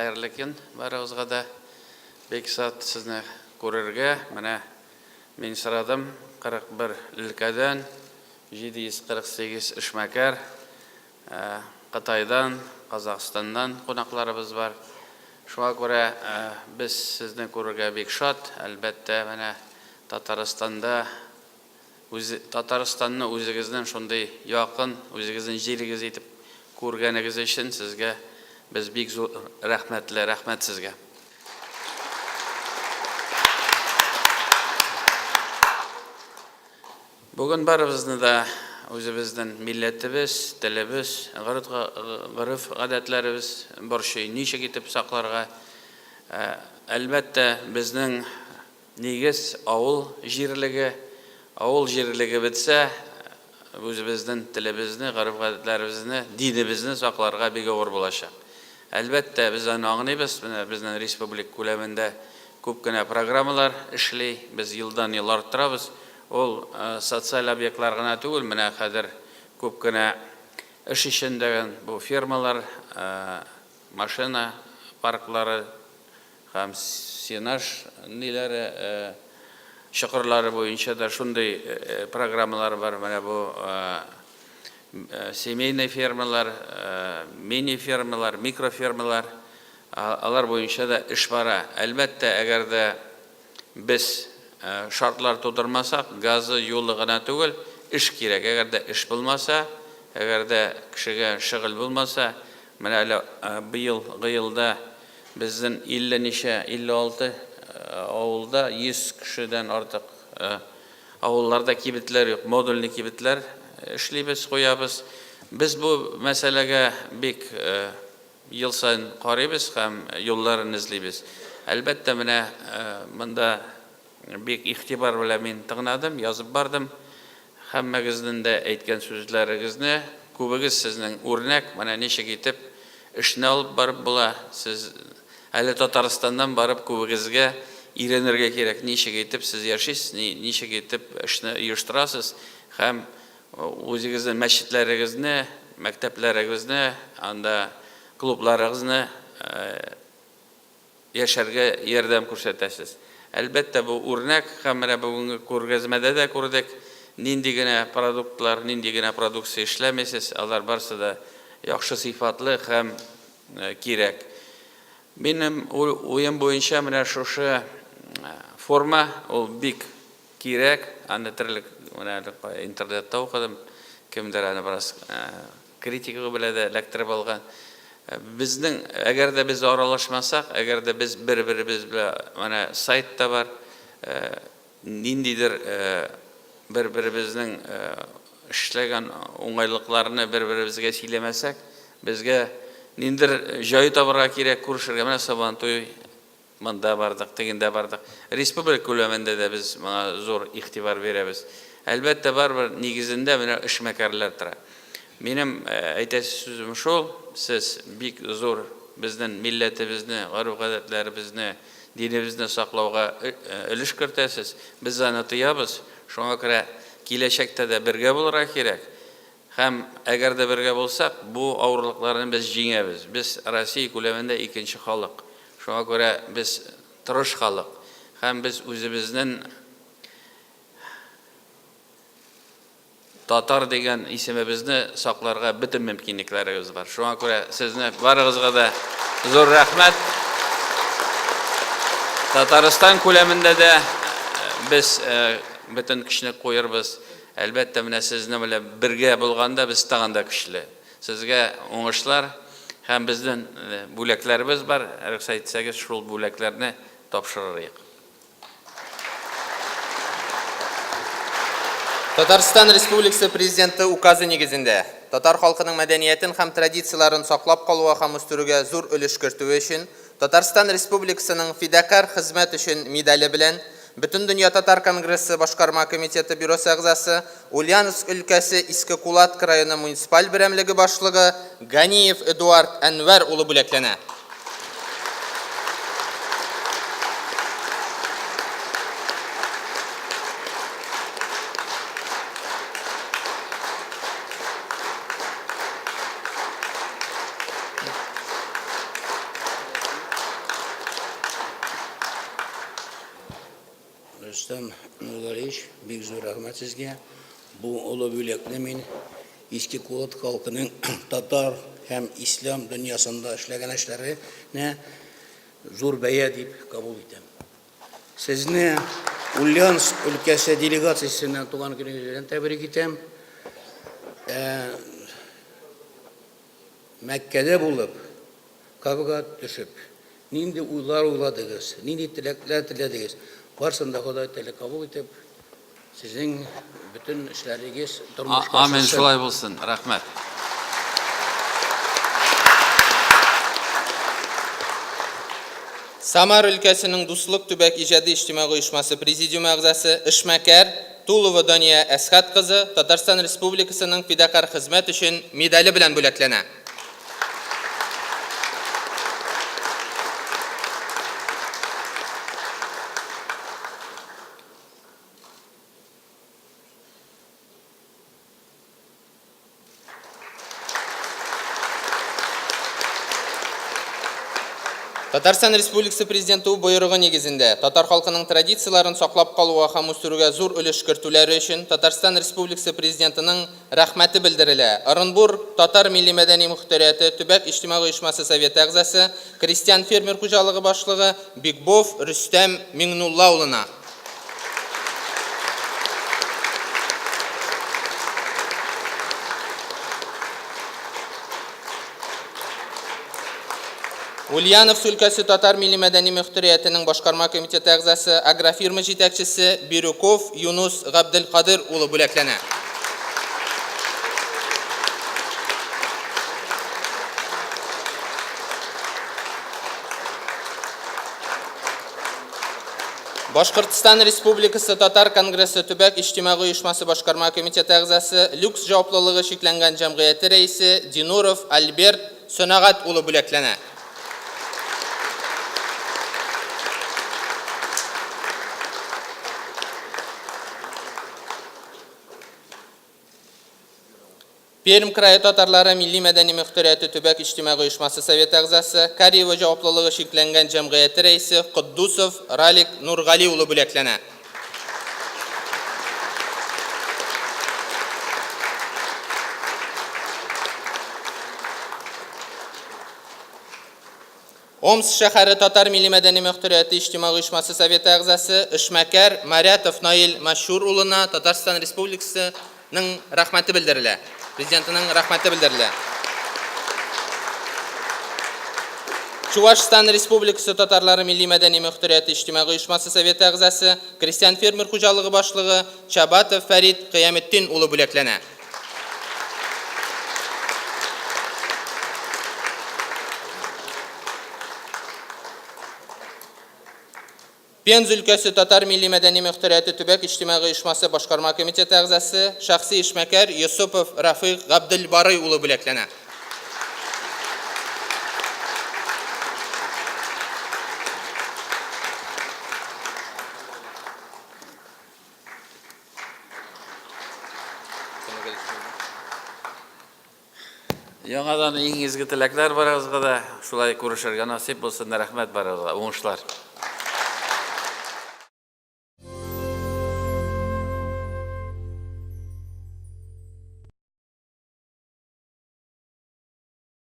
Хәерле көн барыгызга да. Бик шат сезне күрергә. Менә мин сорадым, 41 өлкәдән 748 эшмәкәр, Кытайдан, Казахстаннан кунакларыбыз бар. Шуңа күрә без сезне күрергә бик шат. Әлбәттә, менә Татарстанда Үз Татарстанны үзегезнең шундый якын, үзегезнең җирегез итеп күргәнегез өчен сезгә без бик зур рәхмәтле. Рәхмәт сезгә. Бүген барыбызны да үзебезнең милләтебез, телебез, гореф-гадәтләребез борчый. Ничек итеп сакларга? Әлбәттә, безнең Нигез, авыл җирлеге. Авыл җирлеге бетсә, үзебезнең телебезне, гореф-гадәтләребезне, динебезне сакларга бик авыр булачак. Әлбәттә, без аны аңлыйбыз, менә безнең республика күләмендә күп кенә программалар эшли, без елдан-ел арттырабыз. Ул социаль объектлар гына түгел, менә хәзер күп кенә эш өчен дә бу фермалар, машина парклары Һәм сенаж ниләре, чокырлары буенча да шундый программалар бар. Менә бу семейный фермалар, мини-фермалар, микрофермалар, алар буенча да эш бара. Әлбәттә, әгәр дә без шартлар тудырмасак, газы, юлы гына түгел, эш кирәк. Әгәр дә эш булмаса, әгәр дә кешегә шөгыль булмаса, менә әле быелгы елда Безнең 50 ничә, 56 авылда 100 кешедән артык авылларда кибетләр юк, модульный кибетләр эшлибез, куябыз. Без бу мәсьәләгә бик ел саен карыйбыз һәм юлларын эзлибез. Әлбәттә, менә монда Бик игътибар белән мин тыңладым, язып бардым. Һәммәгезнең дә әйткән сүзләрегезне, күбегез сезнең үрнәк, менә ничек итеп эшне алып барып була. Сез әле Татарстаннан барып күбегезгә өйрәнергә кирәк, ничек итеп сез яшисез, ничек итеп эшне оештырасыз һәм үзегезнең мәчетләрегезне, мәктәпләрегезне, анда клубларыгызны яшәргә ярдәм күрсәтәсез. Әлбәттә, бу үрнәк һәм менә бүгенге күргәзмәдә дә күрдек, нинди генә продуктлар, нинди генә продукция эшләмисез, алар барсы да яхшы сыйфатлы һәм кирәк. Минем уем буенча менә шушы форма, ул бик кирәк, аны терлек, менә әле интернетта укыдым, кемдер аны бераз Критика белән дә эләктереп алган. Безнең, әгәр дә без аралашмасак, әгәр дә без бер-беребез белән, менә сайт та бар, ниндидер бер-беребезнең эшләгән уңайлыкларны бер-беребезгә сөйләмәсәк, безгә ниндидер җай табарга кирәк күрешергә. Менә Сабантуй Монда бардык, тегендә бардык. Республика күләмендә дә без моңа зур игътибар бирәбез. Әлбәттә, барыбер нигезендә менә эшмәкәрләр тора. Минем әйтәсе сүзем шул, сез бик зур безнең милләтебезне, гореф-гадәтләребезне, динебезне саклауга өлеш кертәсез. Без аны тоябыз. Шуңа күрә киләчәктә дә бергә булырга кирәк. Һәм әгәр дә бергә булсак, бу авырлыкларны без җиңәбез. Без Россия күләмендә икенче халык. Шуңа күрә без тырыш халык. Һәм без үзебезнен татар дигән исемебезне сакларга бөтен мөмкинлекләребез бар. Шуңа күрә сезне барыгызга да зур рәхмәт. Татарстан күләмендә дә без бөтен көчне куербыз. Әлбәттә, менә сезнең белән бергә булганда без тагын да көчле. Сезгә уңышлар һәм безнең бүләкләребез бар, рөхсәт итсәгез, шул бүләкләрне тапшырырыек. Татарстан Республикасы Президенты Указы нигезендә, татар халкының мәдәниятен һәм традицияләрен саклап калуга һәм үстерүгә зур өлеш кертүе өчен Татарстан Республикасының Фидакарь хезмәт өчен медале белән Бөтендөнья татар конгрессы башкарма комитеты бюросы әгъзасы, Ульяновск өлкәсе Иске Кулатка районы муниципаль берәмлеге башлыгы Ганиев Эдуард Әнвәр улы бүләкләнә. Рөстәм Нургалиевич, бик зур рәхмәт сезгә. Бу олы бүләкне мин Иске Кулат халкының татар һәм ислам дөньясында эшләгән эшләренә зур бәя дип кабул итәм. Сезне Ульяновск өлкәсе делегациясеннән туган көнегез белән тәбрик итәм. Мәккәдә булып, Кабга төшеп, нинди уйлар уйладыгыз, нинди теләкләр теләдегез, барысын да Ходай Тәгалә кабул итеп, сезнең бөтен эшләрегез тормышка Амин, ашырсын. шулай булсын. Рәхмәт. Самар өлкәсенең Дуслык төбәк иҗади иҗтимагый оешмасы президиумы әгъзасы, эшмәкәр Тулова Дания Әсхәт кызы Татарстан Республикасының Фидакарь хезмәт өчен медале белән бүләкләнә. Татарстан Республикасы Президенты боерыгы нигезендә татар халкының традицияләрен саклап калуга һәм үстерүгә зур өлеш кертүләре өчен Татарстан Республикасы Президентының Рәхмәте белдерелә. Ырынбур татар милли-мәдәни мөхтәрияте төбәк иҗтимагый оешмасы советы әгъзасы, крестьян-фермер хуҗалыгы башлыгы Бикбов Рөстәм Миңнулла улына. Ульяновск өлкәсе татар милли-мәдәни мөхтәриятенең башкарма комитеты әгъзасы, агрофирма җитәкчесе Бирюков Юнус Габделкадыр улы бүләкләнә. Башкортстан Республикасы Татар конгрессы төбәк иҗтимагый оешмасы башкарма комитеты әгъзасы, Люкс җаваплылыгы чикләнгән җәмгыяте рәисе Динуров Альберт Сөнәгать улы бүләкләнә. Пермь крае татарлары милли-мәдәни мөхтәрияте төбәк иҗтимагый оешмасы советы әгъзасы, Кариево җаваплылыгы чикләнгән җәмгыяте рәисе Котдусов Ралик Нургали улы бүләкләнә. Омск шәһәре татар милли-мәдәни мөхтәрияте иҗтимагый оешмасы советы әгъзасы, эшмәкәр Марятов Наил Мәшһүр улына Татарстан Республикасының рәхмәте белдерелә. Президентының рәхмәте белдерелә. Чувашстан Республикасы татарлары милли-мәдәни мөхтәрияте иҗтимагый оешмасы советы әгъзасы, крестьян-фермер хуҗалыгы башлыгы Чабатов Фәрит Кыяметдин улы бүләкләнә. Пенза өлкәсе татар милли-мәдәни мөхтәрияте төбәк иҗтимагый оешмасы башкарма комитеты әгъзасы, шәхси эшмәкәр Йосыпов Рафыйк Габделбарый улы бүләкләнә. Яңадан иң изге теләкләр барыгызга да. Шулай күрешергә насыйп булсын. Рәхмәт барыгызга. Уңышлар.